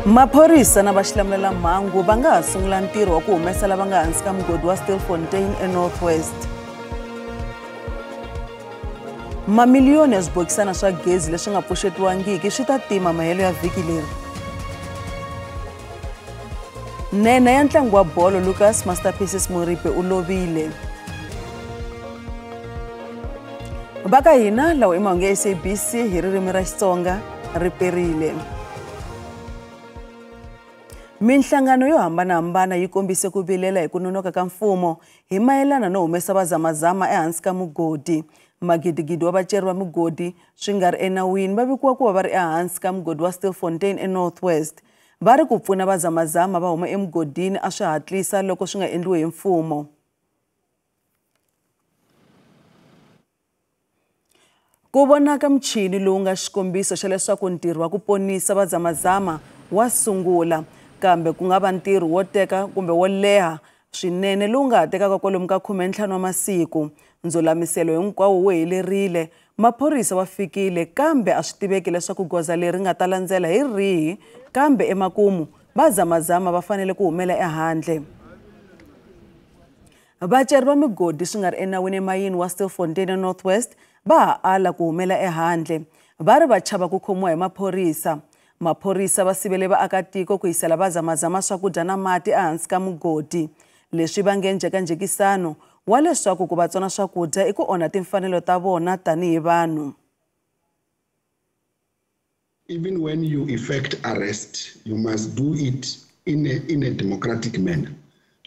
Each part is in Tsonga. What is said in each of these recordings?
Maphorisa na vaxilamulelamhangu va nga ha sungula ntirho wa ku humesa lava nga hansi ka mugodi wa Stilfontein eNorth West. Mamiliyoni ya swibokisana swa gezi leswi nga pfuxetiwangiki swi ta tima mahelo ya vhiki leri. Nhenha ya ntlangu wa bolo Lucas Masterpieces Moripe u lovile. Va ka hina lawa i mahungu ya SABC hi ririmi ra Xitsonga ri perile. Minhlangano yo hambanahambana yi kombise ku vilela hi ku nonoka ka mfumo hi mayelana no humesa vazamazama ehansi ka mugodi. Magidigidi wa vaceri va migodi swi nga ri enawini va vikiwa ku va va ri ehansi ka mugodi wa Stilfontein eNorth West. Va ri ku pfuna vazamazama va huma emugodini a swi hatlisa loko swi nga endliwi hi mfumo. Ku vonaka muchini lowu nga xikombiso xa leswaku ntirho wa ku ponisa vazamazama wa sungula, kambe ku nga va ntirho wo teka kumbe wo leha swinene lowu nga ha tekaka kwalomu ka 15 wa masiku. Ndzulamiselo hinkwawo wu helerile, maphorisa va fikile kambe a swi tiveki leswaku goza leri nga ta landzela hi rihi, kambe emakumu vazamazama va fanele ku humela ehandle. Vaceri va migodi swi nga ri enawini emayini wa Stilfontein eNorth West va ha ala ku humela ehandle, va ri va chava ku khomiwa hi maphorisa. Maphorisa va sivele vaakatiko ku yisela vazamazama swakudya na mati ehansi ka mugodi. Leswi vange njhekanjhekisano wa leswaku ku va tsona swakudya i ku onha timfanelo ta vona tanihi vanhu. Even when you effect arrest, you must do it in a democratic manner.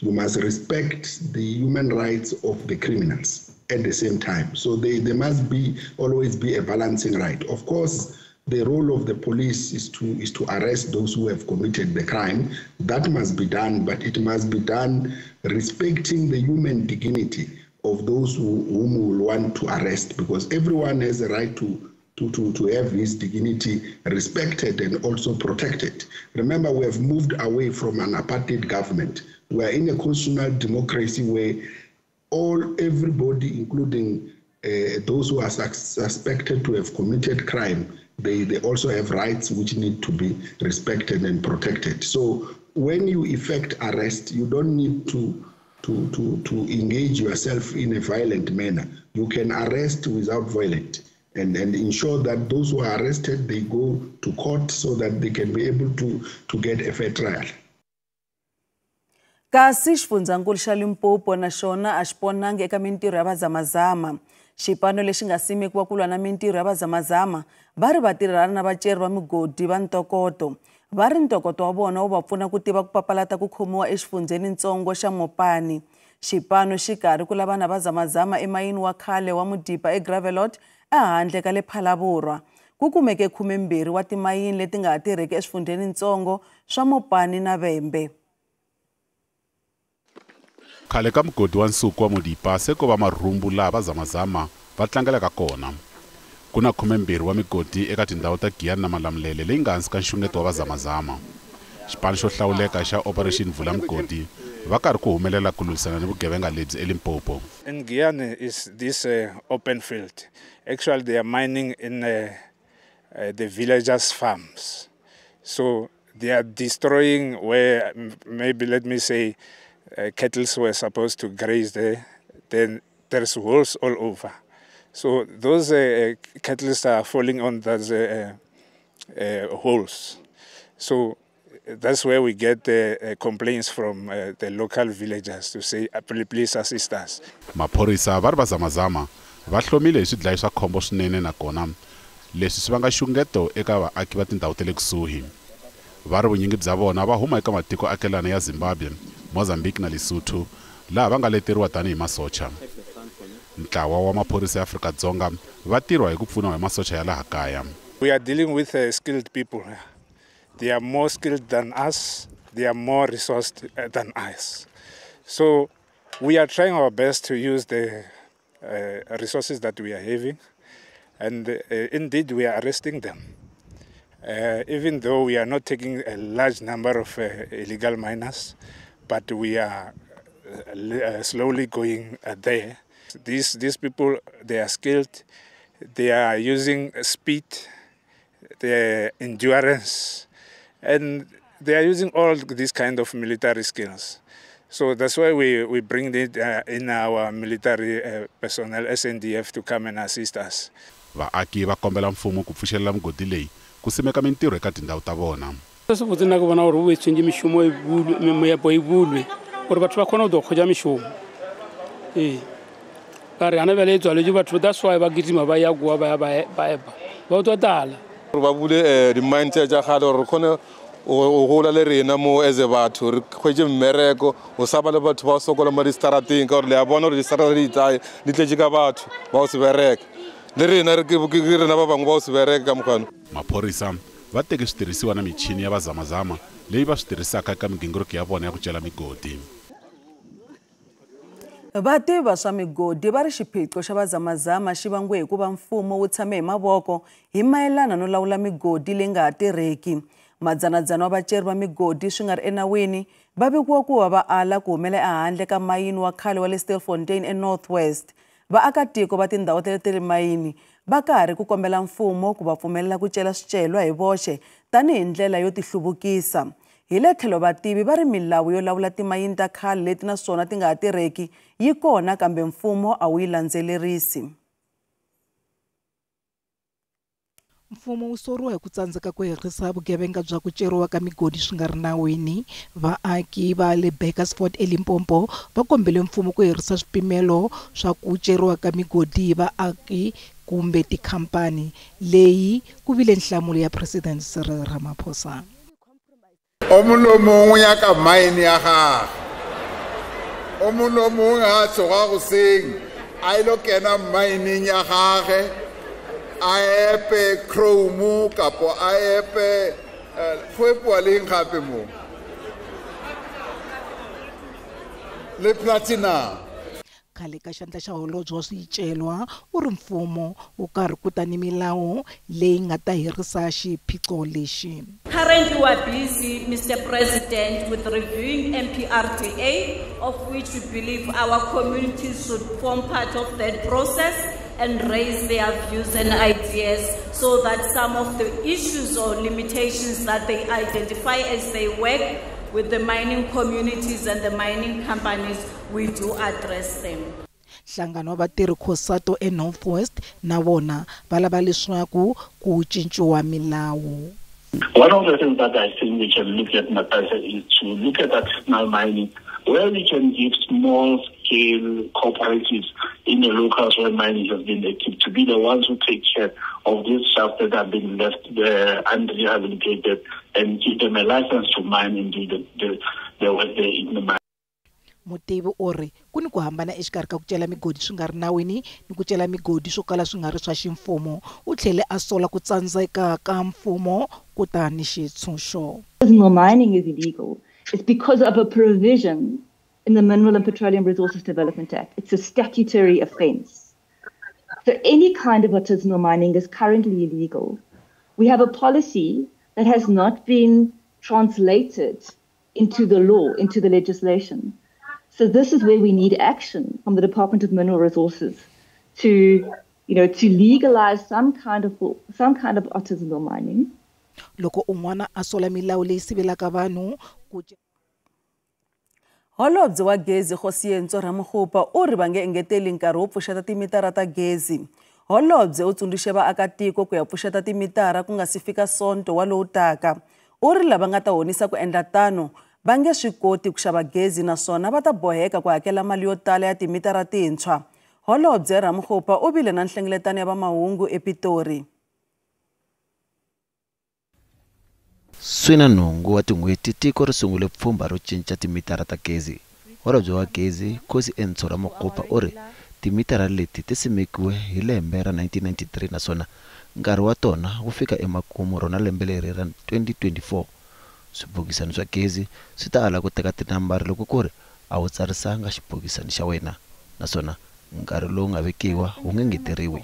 You must respect the human rights of the criminals at the same time. So there must be always be a balancing right. Of course, the role of the police is to arrest those who have committed the crime. That must be done, but it must be done respecting the human dignity of those whom we will want to arrest, because everyone has a right to have his dignity respected and also protected. Remember, we have moved away from an apartheid government. We are in a constitutional democracy where everybody, including those who are suspected to have committed crime, they also have rights which need to be respected and protected. So when you effect arrest, you don't need to engage yourself in a violent manner. You can arrest without violence and ensure that those who are arrested, they go to court so that they can be able to get a fair trial. Kasi xifundzankulu xa Limpopo na xona a xi ponangi eka mintirho ya vazamazama. Xipano lexi nga simekiwa ku lwa na mintirho ya vazamazama va ri va tirhana na vaceri va migodi va ntokoto. Va ri ntokoto wa vona wu va pfuna ku tiva ku papalata ku khomiwa exifundzhenintsongo xa Mopani. Xipano xi karhi ku lava na vazamazama emayini wa khale wa Modipa eGravelot ehandle ka le Phalaborwa. Ku kumeke 12 wa timayini leti nga ha tirheki eswifundzhenintsongo swa Mopani na Vhembe. Khale ka mugodi wa nsuku wa Modipa se ko va marhumbu laha vazamazama va tlangelaka kona. Ku na 12 wa migodi eka tindhawu ta Giyani na Malamulele leyi nga hansi ka nxungeto wa vazamazama. Xipano xo hlawuleka xa Operation Vula Mugodi va karhi ku humelela ku lwisana ni vugevenga lebyi eLimpopo. In Giyani is this open field. Actually they are mining in the villagers' farms. So they are destroying where maybe, let me say, cattle were supposed to graze there, then there's holes all over. So those cattle are falling on those holes. So that's where we get the complaints from the local villagers to say, please assist us. Maphorisa va ri vazamazama va hlomile hi swidlayi swa khombo swinene nakona leswi swi vanga nxungeto eka vaaki va tindhawu ta le kusuhi. Va ri vunyingi bya vona va huma eka matiko akelana ya Zimbabwe, Mozambique na Lesotho, laha va nga leteriwa tanihi masocha. Ntlawa wa maphorisa ya Afrika-Dzonga va tirha hi ku pfuniwa hi masocha ya laha kaya. We are dealing with skilled people. They are more skilled than us, they are more resourced than us. So we are trying our best to use the resources that we are having, and indeed we are arresting them. Even though we are not taking a large number of illegal miners, but we are slowly going there. These people, they are skilled, they are using speed, their endurance, and They are using all these kind of military skills. So that's why we bring it in our military personnel, SNDF, to come and assist us. Vaaki va kombela mfumo ku pfuxelela migodi leyi ku simeka mintirho eka tindhawu ta vona. Se botse nna ke bona gore o e tshwentse mešomo e bulwe, meepo e bulwe gore batho ba kgone go kgotsa mešomo. Ee, ka re gana bjale e tswaletse batho, that's why ba kitima ba ya kua ba ya ba epa ba utlwa tala. Gore ba bule di-mine tsa kgale gore re kgone go gola le rena mo as batho, re kgwetse mmereko, o sa ba le batho ba sokola mo distarateng, ka gore le a bona gore distarata di tsaye di tletse ka batho ba o se bereka. Le rena re ke rena ba bangwe ba o se bereka ka mokgwano. Maphorisa va teke switirhisiwa na michini ya vazamazama leyi va swi tirhisaka eka migingiriko ya vona ya ku cela migodi. Vativi va swa migodi va ri xiphiqo xa vazamazama xi vangiwe hikuva mfumo wu tshame hi mavoko hi mayelana no lawula migodi leyi nga ha tirheki. Madzanadzana wa vaceri va migodi swi nga ri enawini va vikiwa ku va va ala ku humela ehandle ka mayini wa khale wa le Stilfontein eNorth West. Vaakatiko va tindhawu ta le mayini va karhi ku kombela mfumo ku va pfumelela ku cela swicelwa hi voxe tanihi ndlela yo tihluvukisa. Hi le tlhelo vativi va ri milawu yo lawula timayini ta khale leti naswona ti nga ha tirheki yi kona, kambe mfumo a wu yi landzelerisi. Mfumo wu soriwa hi ku tsandzeka ku herisa vugevenga bya ku ceriwa ka migodi swi nga ri nawini. Vaaki va le Bakersford eLimpopo va kombele mfumo ku herisa swipimelo swa ku ceriwa ka migodi hi vaaki kumbe tikhampani. Leyi ku vile nhlamulo ya President Cyril Ramaphosa. O mongwe le mongwe ya ka mine ya gagwe, o mongwe le mongwe a tsoga goseng a ilo kena mineng ya gagwe, a epe chrome kapo a epe go epiwa leng gape mo le platinum. Khale ka xandla xa holobye wa swicelwa u ri mfumo wu karhi ku ta ni milawu leyi nga ta herisa xiphiqo lexi. Currently we are busy, Mr. President, with reviewing MPRDA, of which we believe our communities should form part of that process and raise their views and ideas so that some of the issues or limitations that they identify as they work with the mining communities and the mining companies, we do address them. Nhlangano wa vatirhi COSATU eNorth West na vona va lava leswaku ku cinciwa milawu. One of the things that I think we can look at, Natasha, is to look at artisanal mining, where we can give small-scale cooperatives in the locals where mining has been active to be the ones who take care of these shafts that have been left unrehabilitated and give them a license to mine and do the work there in the mine. Mutivi u ri ku ni ku hambana exikarhi ka ku cela migodi swi nga ri nawini ni ku cela migodi swo kala swi nga ri swa ximfumo. U tlhele a sola ku tsandzeka ka mfumo ku ta ni xitshunxo. Artisanal mining is illegal. It's because of a provision in the Mineral and Petroleum Resources Development Act. It's a statutory offense. So any kind of artisanal mining is currently illegal. We have a policy that has not been translated into the law, into the legislation. So this is where we need action from the Department of Mineral Resources to, you know, to legalize some kind of artisanal mining. Loko un'wana a sola milawu leyi sivelaka vanhu ku Holobye wa gezi Kgosientsho Ramokgopa u ri va nge engeteli nkarhi wo pfuxeta timitara ta gezi. Holobye u tsundzuxe vaakatiko ku ya pfuxeta timitara ku nga si fika Sonto wa lowu taka. U ri lava nga ta honisa ku endla tano va nge swi koti ku xava gezi naswona va ta boheka ku hakela mali yo tala ya timitara tintshwa. Holobye Ramokgopa u vile na nhlengeletano ya vamahungu ePitori. Swi na nhungu wa tin'hweti tiko ri sungule pfhumba ro cinca timitara ta gezi. Holobye wa gezi Kgosientsho Ramokgopa u ri timitara leti ti simekiwe hi lembe ra 1993 naswona nkarhi wa tona wu fika emakumu rona lembe leri ra 2024. Swibokisani swa gezi swi ta ala ku teka tinambara loko ku ri a wu tsarisanga xibokisani xa wena naswona nkarhi lowu nga vekiwa wu nge ngeteriwi.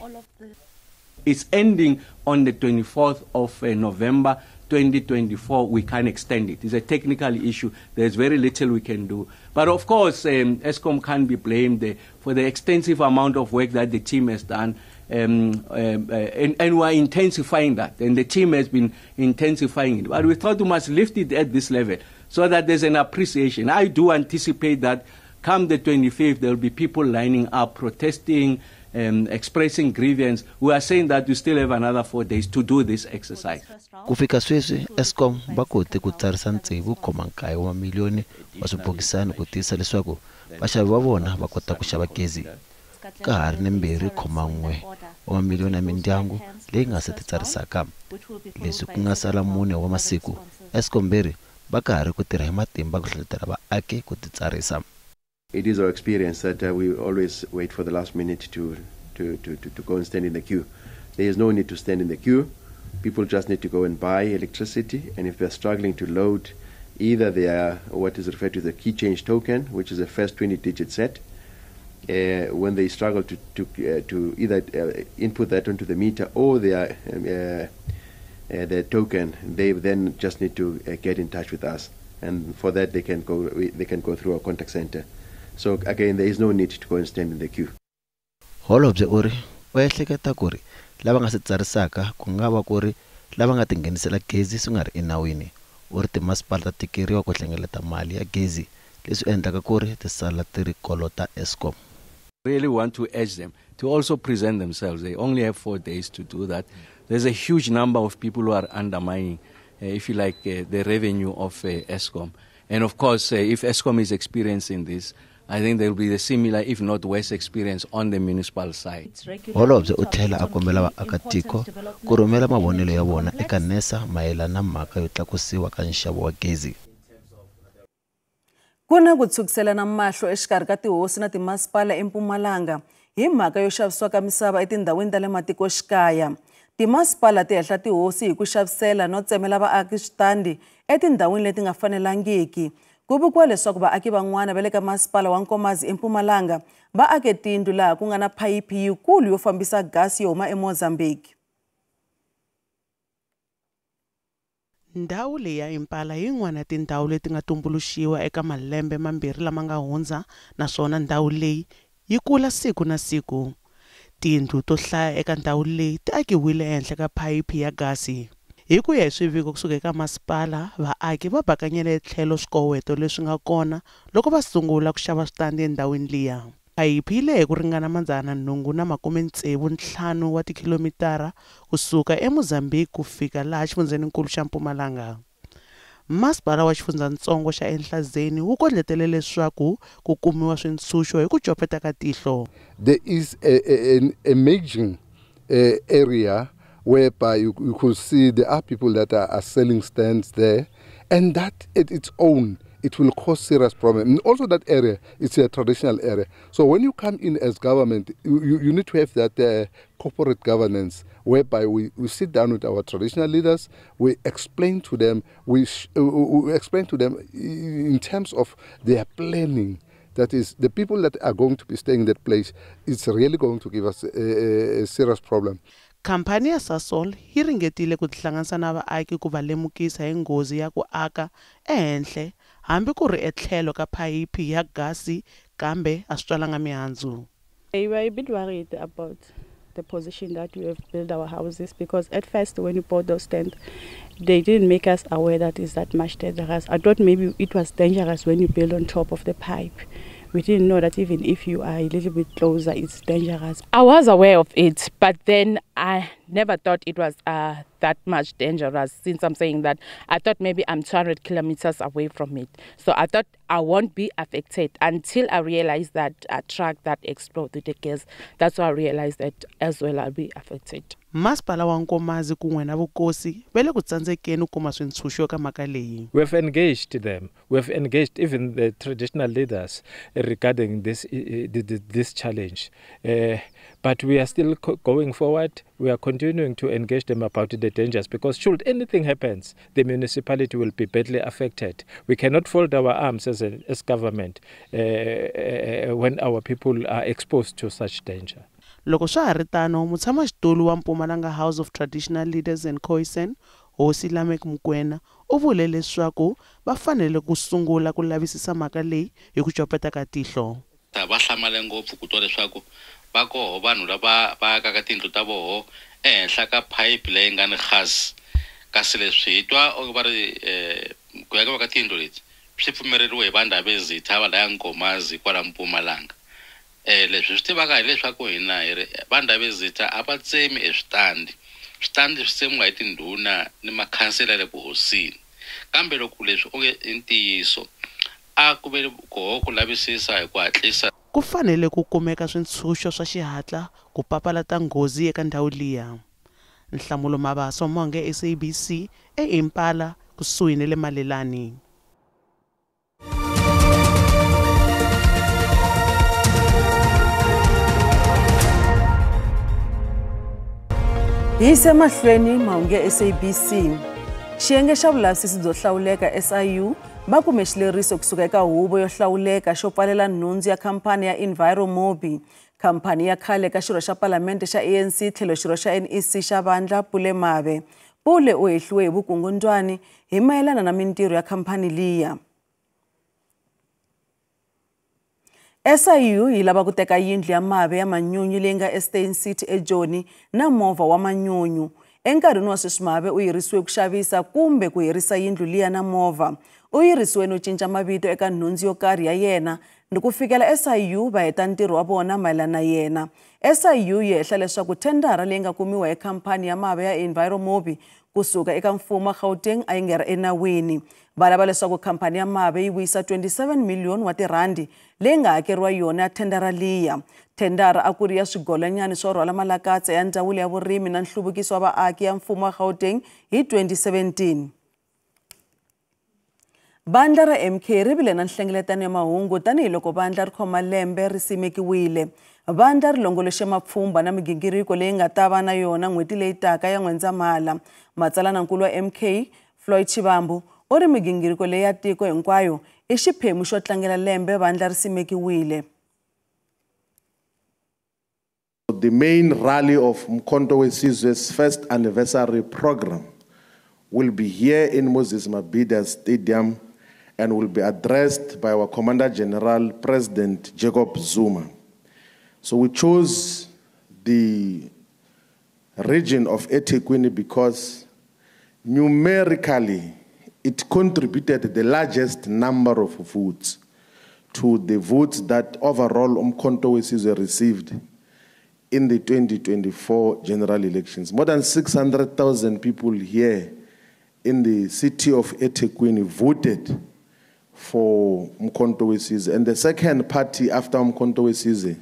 It's ending on the 24th of November 2024. We can extend it. It's a technical issue. There's very little we can do. But of course, Eskom can't be blamed for the extensive amount of work that the team has done. And we are intensifying that, and the team has been intensifying it. But we thought we must lift it at this level so that there's an appreciation. I do anticipate that come the 25th, there will be people lining up, protesting, expressing grievance. We are saying that we still have another 4 days to do this exercise. Ku fika sweswi, Eskom va kote ku tsarisa 6.9 wa miliyoni wa swibokisana ku tiyisa leswaku vaxavi va vona va kota ku xava gezi. Ka ha ri ni 2.1 wa mamiliyoni ya mindyangu leyi nga se titsarisaka. Leswi ku nga sala 4 wa masiku, Eskom va ri va ka ha ri ku tirha hi matimba ku hlohletela vaaki ku titsarisa. It is our experience that we always wait for the last minute to go and stand in the queue. There is no need to stand in the queue. People just need to go and buy electricity, and if they're struggling to load either their what is referred to as the key change token, which is the first 20-digit set, when they struggle to either input that onto the meter or their token, they then just need to get in touch with us, and for that they can go through our contact center. So again, there is no need to go and stand in the queue. Holobye u ri u ehleketa ku ri lava nga se tsarisaka ku nga va ku ri lava nga tinghenisela gezi swi nga ri enawini. U ri timasipala ta tikeriwa ku hlengeleta mali ya gezi leswi endlaka ku ri ti sala ti ri kolota Eskom. Really want to urge them to also present themselves. They only have 4 days to do that. There's a huge number of people who are undermining, if you like, the revenue of Eskom. And of course, if Eskom is experiencing this, I think there will be the similar, if not worse, experience on the municipal side. Holobye u tlhela a kombela vaakatiko ku rhumela mavonelo ya vona eka NERSA mayelana na mhaka yo tlakusiwa ka nxavo wa gezi. Ku na ku tshukiselana mahlo exikarhi ka tihosi na timasipala eMpumalanga hi mhaka yo xavisiwa ka misava etindhawini ta le matikoxikaya. Timasipala ti hehla tihosi hi ku xavisela no tsemela vaaki switandi etindhawini leti nga fanelangiki. Ku vikiwa leswaku vaaki van'wana va le ka masipala wa Nkomazi eMpumalanga va ake tindlu laha ku nga na phayiphi yikulu yo fambisa gasi yo huma eMozambique. Ndhawu leyi ya Impala hi yin'wana ya tindhawu leti nga tumbuluxiwa eka malembe mambirhi lama nga hundza, naswona ndhawu leyi yi kula siku na siku. Tindlu to hlaya eka ndhawu leyi ti akiwile ehenhla ka phayiphi ya gasi. Hi ku ya hi swiviko kusuka eka masipala, vaaki va bakanyele etlhelo swikoweto leswi nga kona loko va sungula ku xava switandi endhawini liya. Phayiphi yi lehe ku ringana 865 wa tikhilomitara kusuka eMozambique ku fika laha xifundzheninkulu xa Mpumalanga. Masipala wa xifundzatsongo xa Enhlanzeni wu kondletele leswaku ku kumiwa swintshuxo hi ku copeta ka tihlo. There is an emerging area whereby you could see there are people that are selling stands there, and that at its own, it will cause serious problem. And also that area, it's a traditional area. So when you come in as government, you need to have that corporate governance whereby we sit down with our traditional leaders, we explain to them, we explain to them in terms of their planning. That is, the people that are going to be staying in that place, it's really going to give us a serious problem. Khamphani ya Sasol yi ringetile ku tihlanganisa na vaaki ku va lemukisa hi nghozi ya ku aka ehenhla hambi ku ri etlhelo ka phayiphi ya gasi, kambe a swi tswalanga mihandzu. We were a bit worried about the position that we have built our houses, because at first when we bought those tents, they didn't make us aware that it's that much dangerous. I thought maybe it was dangerous when you build on top of the pipe. We didn't know that even if you are a little bit closer, it's dangerous. I was aware of it, but then I never thought it was that much dangerous, since I'm saying that I thought maybe I'm 200 kilometers away from it. So I thought I won't be affected until I realized that a truck that exploded the gas. That's why I realized that as well I'll be affected. Masipala wa Nkomazi kun'we na vukosi va le ku tsandzekeni ku kuma swintshuxo ka mhaka leyi. We have engaged them. We have engaged even the traditional leaders regarding this challenge. But we are still going forward. We are continuing to engage them about the dangers, because should anything happens, the municipality will be badly affected. We cannot fold our arms as government when our people are exposed to such danger. Loko swa ha ri tano, mutshamaxitulu wa Mpumalanga House of Traditional Leaders and Khoisan, Hosi Lamek Mokoena, u vule leswaku va fanele ku sungula ku lavisisa mhaka leyi hi ku copeta ka tihlo. Va hlamale ngopfu ku twa leswaku va koho vanhu lava va akaka tindlu ta voho ehenhla ka phayiphi leyi nga ni gas, kasi leswi hi twa onge va ri ku akiwa ka tindlu leti swi pfumeleriwe hi vandhavezitha va laya Nkomazi kwala Mpumalanga. Leswi swi tivaka hileswaku hina hi ri vandhavezitha a va tsemi eswitandi, switandi swi tsemiwa hi tindhuna ni makhansela ya le vuhosini. Kambe loko leswi onge i ntiyiso, a ku ve koho ku lavisisa hi ku hatlisa. Ku fanele ku kumeka swintshuxo swa xihatla ku papalata nghozi eka ndhawu liya. Nhlamulo Mabaso, Monge, SABC, eImpala, kusuhi na le Malelani. Hi yise mahlweni mahungu ya SABC. Xiyenge xa vulavisisi byo hlawuleka SIU va kume xileriso kusuka eka huvo yo hlawuleka xo pfalela nhundzu ya khampani ya Enviromobi, khampani ya khale ka xirho xa palamende xa ANC tlhelo xirho xa NEC xa vandla Pule Mabe. Pule u hehliwe hi vukungundzwani hi mayelana na mintirho ya khampani liya. SIU yi lava ku teka yindlu ya Mabe ya manyunyu leyi nga eSteyn City eJoni na movha wa manyunyu. Enkarhini wa sweswi Mabe u yirisiwe ku xavisa kumbe ku herisa yindlu liya na movha. U yirisiwe no cinca mavito eka nhundzu yo karhi ya yena ni ku fikela SIU va heta ntirho wa vona mayelana na yena. SIU yi hehla leswaku thendara leyi nga kumiwa hi khampani ya Mabe ya Enviromobi kusuka eka mfumo wa Gauteng a yi nga ri enawini. Va lava leswaku khampani ya Mabe yi vuyisa 27 miliyoni wa tirhandi leyi nga hakeriwa yona ya thendara liya. Thendara a ku ri ya swigolonyana swo rhwala malakatsa ya ndzawulo ya vurimi na nhluvukiso wa vaaki ya mfumo wa Gauteng hi 2017. Vandla ra MK ri vile na nhlengeletano ya mahungu tanihiloko vandla ri khoma lembe ri simekiwile. Vandla ri longoloxe mapfhumba na migingiriko leyi nga ta va na yona n'hweti leyi taka ya N'wendzamhala. Matsalanankulu wa MK Floyd Shivambu u ri migingiriko leyi ya tiko hinkwayo i xiphemu xo tlangela lembe vandla ri simekiwile. The main rally of Umkhonto weSizwe's first anniversary program will be here in Moses Mabhida Stadium and will be addressed by our Commander General, President Jacob Zuma. So we chose the region of eThekwini because numerically it contributed the largest number of votes to the votes that overall Umkhonto weSizwe received in the 2024 general elections. More than 600,000 people here in the city of eThekwini voted for Umkhonto weSizwe, and the second party after Umkhonto weSizwe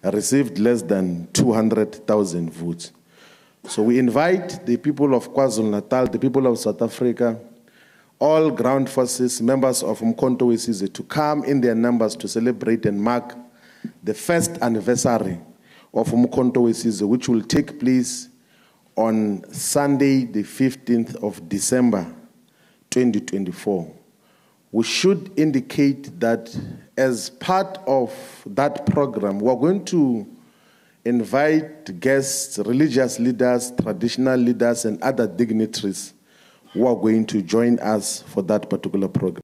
received less than 200,000 votes. So we invite the people of KwaZulu-Natal, the people of South Africa, all ground forces, members of Umkhonto weSizwe to come in their numbers to celebrate and mark the first anniversary of Umkhonto weSizwe, which will take place on Sunday, the 15th of December, 2024. We should indicate that as part of that program, we're going to invite guests, religious leaders, traditional leaders, and other dignitaries who are going to join us for that particular program.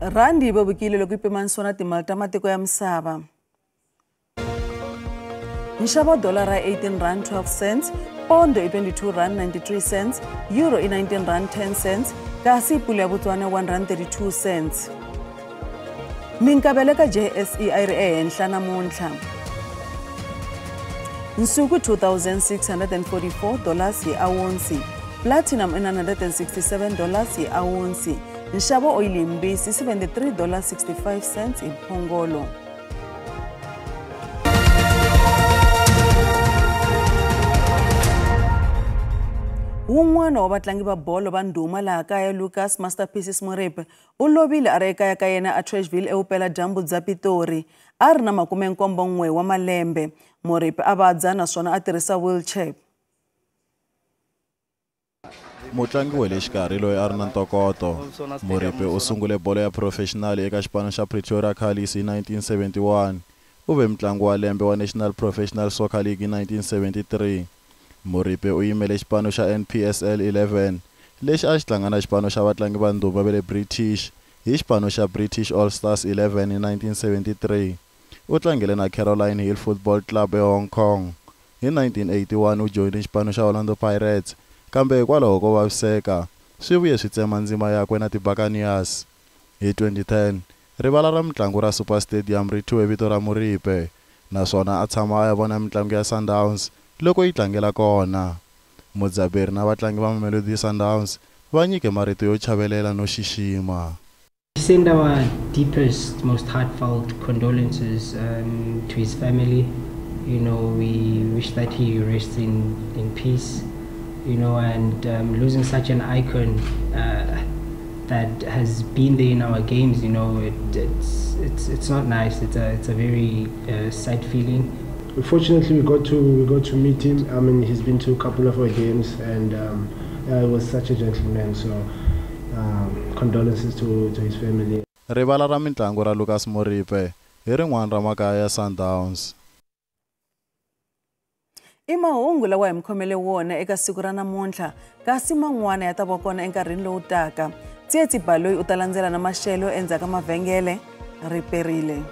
Randi yi vevukile loko yi pimanisiwa na timali ta matiko ya misava. Nxavo wa dolara i 18 rand 12 cents, pondo i 22 rand 93 cents, euro i 19 rand 10 cents, kasi pula ya Botswana 1 rand 32 cents. Minkavelo eka JSE a yi ri ehenhla namuntlha. Nsuku $2,644 hi awunsi, platinum i $967 hi awunsi, nxavo oyili yimbisi $73.65 hi mphongolo. Wun'wana wa vatlangi va bolo va ndhuma laha kaya Lucas Masterpieces Moripe u lovile a ri ekaya ka yena aTrashville evupeladyambu bya Pitori. A ri na 71 wa malembe. Moripe a vabya naswona a tirhisa wheelchair. Mutlangi wa le xikarhi loyi a ri na ntokoto, Moripe u sungule bolo ya professional eka xipano xa Pretoria Callies hi 1971. U ve mutlangi wa lembe wa National Professional Soccer League hi 1973. Moripe u yimele xipano xa NPSL 11 lexi a xi tlanga na xipano xa vatlangi va ndhuma va le British hi xipano xa British All Stars 11 hi 1973. U tlangile na Caroline Hill Football Club eHong Kong. Hi 1981 u joyine xipano xa Orlando Pirates, kambe hikwalaho ko vaviseka swi vuye swi tsema ndzima yakwe na ti-Buccaneers. Hi 2010, rivala ra mitlangu ra Super Stadium ri thyiwe vito ra Moripe, naswona a tshama a ya vona mitlangu ya Sundowns loko yi tlangela kona. Mudzaberi na vatlangi va Mamelodi Sundowns va nyike marito yo chavelela no xixima. Send our deepest, most heartfelt condolences to his family. You know, we wish that he rests in peace. You know, and losing such an icon that has been there in our games, you know, it's not nice. It's a very sad feeling. Fortunately, we got to meet him. I mean, he's been to a couple of our games, and he was such a gentleman. So, condolences to his family. Rivala ra mintlangu ra Lucas Moripe hi rin'wana ra makaya ya Sundowns. I mahungu lawa hi mi khomele wona eka siku ra namuntlha, kasi man'wana ya ta va kona enkarhini lowu taka. Tsietsi Baloyi u ta landzela na maxelo endzhaku ka mavhengele ri perile.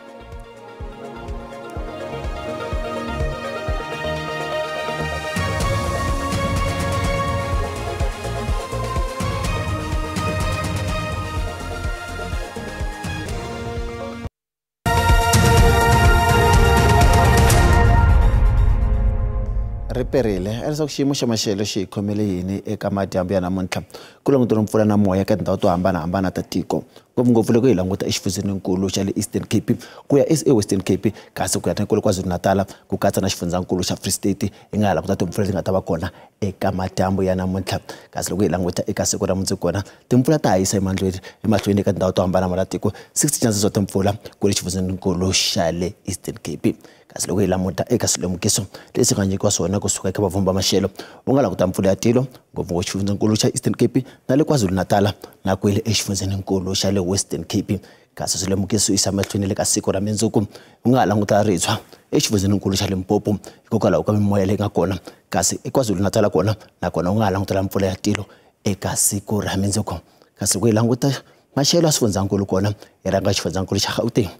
Riperile leswaku xiyimo xa maxelo xi hi khomele yini eka madyambu ya namuntlha ku langutela mpfula na moya eka tindhawu to hambanahambana ta tiko, ngopfungopfu loko hi languta exifundzenikulu xa le Eastern Cape ku ya eWestern Cape, kasi ku ya na KwaZulu-Natal ku katsa na xifundzankulu xa Free State. Hi nga ha languta timpfula leti nga ta va kona eka madyambu ya namuntlha, kasi loko hi languta eka siku ra mundzuku kona timpfula ta ha yisa emahlweni eka tindhawu to hambanahambana ta tiko, 60 chances wa timpfula ku ri xifundzenikulu xa le Eastern Cape. Kasi loko hi languta eka swilemukiso leswi nga nyikiwa swona kusuka eka vavhumba maxelo, u nga languta mpfula ya tilo ngopfungopfu xifundzenikulu xa Eastern Cape na le KwaZulu-Natal na kwele exifundzenikulu xa le Western Cape. Kasi swilemukiso yisa mahlweni le ka siku ra mundzuku, u nga ha languta ritshwa exifundzenikulu xa Limpopo hikokwalaho ka mimoya leyi nga kona, kasi eKwaZulu-Natal kona nakona u nga ha langutela mpfula ya tilo eka siku ra mundzuku. Kasi loko hi languta maxelo ya xifundzankulu kona, hi rhanga xifundzankulu xa Gauteng,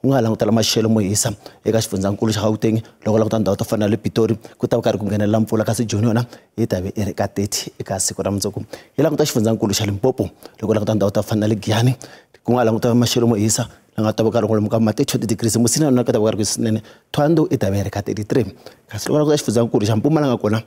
u nga ha langutela maxelo mo hisa eka xifundzankulu xa Gauteng. Loko languta ndhawu to fana na le Pitori ku ta va karhi ku nghenelela mpfula, kasi Joni yona yi ta ve i ri ka 30 eka siku ra mundzuku. Hi languta xifundzankulu xa Limpopo, loko languta ndhawu to fana na le Giyani ku nga languta maxelo mo hisa la nga ta va karhi kwalomu ka ma 30 degrees, Musina yona ku ta va karhi ku swinene, Thohoyandou i ta va yi ri ka 33. Kasi loko languta xifundzankulu xa Mpumalanga kona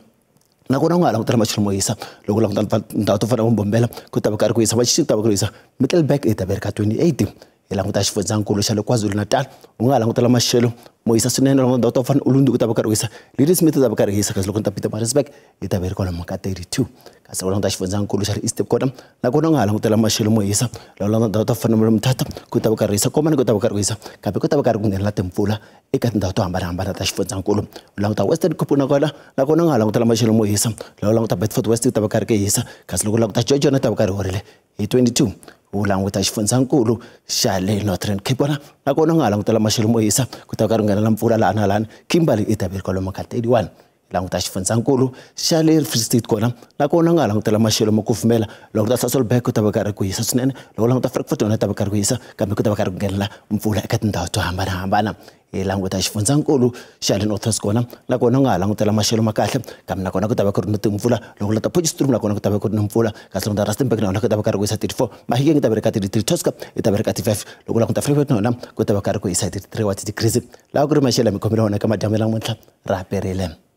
nakona u nga ha langutela maxelo mo hisa, loko languta ndhawu to fana na Mbombela ku ta va karhi ku hisa, Machixi ku ta va karhi ku hisa, Middelburg i ta va yi ri ka 28. Hi languta xifundzankulu xa le KwaZulu-Natal, u nga ha langutela maxelo mo hisa swinene, loko ndhawu to fana Ulundi ku ta va karhi ku hisa, Ladysmith ku ta va karhi hisa, kasi loko ni ta Pietermaritzburg yi ta va yi ri kwalomu ka 32. Kasi loko languta xifundzankulu xa le Eastern kona nakona u nga ha langutela maxelo mo hisa, loko languta ndhawu to fana na Mthatha ku ta va karhi hisa, Komani ku ta va karhi ku hisa, kambe ku ta va karhi ku nghenela timpfula eka tindhawu to hambanahambana ta xifundzankulu. U languta Western Cape nakona u nga ha langutela maxelo mo hisa, loko languta Bedford West ku ta va karhi ku hisa, kasi loko languta George yona yi ta va karhi horile hi 22. U languta xifundzankulu xa le Northern Cape kona nakona u nga ha langutela maxelo mo hisa, ku ta va karhi ku nghenela mpfula laha na lahani, Kimberley i ta va yi ri kwalomu ka 31. Languta xifundzankulu xa le Free State kona nakona u nga ha langutela maxelo mo kufumela, loko ta Sasolburg ku ta va karhi ku hisa swinene, loko languta Frankfurt yona yi ta va karhi ku hisa, kambe ku ta va karhi ku nghenela mpfula eka tindhawu to hambanahambana. Hi languta xifundzankulu xa le North West kona nakona u nga ha langutela maxelo ma kahle, kambe nakona ku ta va ku ri na timpfula, loko languta Potchefstroom nakona ku ta va ku ri na mpfula, kasi languta Rustenburg nakona ku ta va karhi ku hisa 34, Mahikeng yi ta va ri ka 33, Tosca yi ta va ri ka 35, loko languta Vryburg na yona ku ta va karhi ku hisa 33 wa ti-degrees. Laha ku ri maxelo ya mi khomele wona eka madyambu ya namuntlha, ra perile.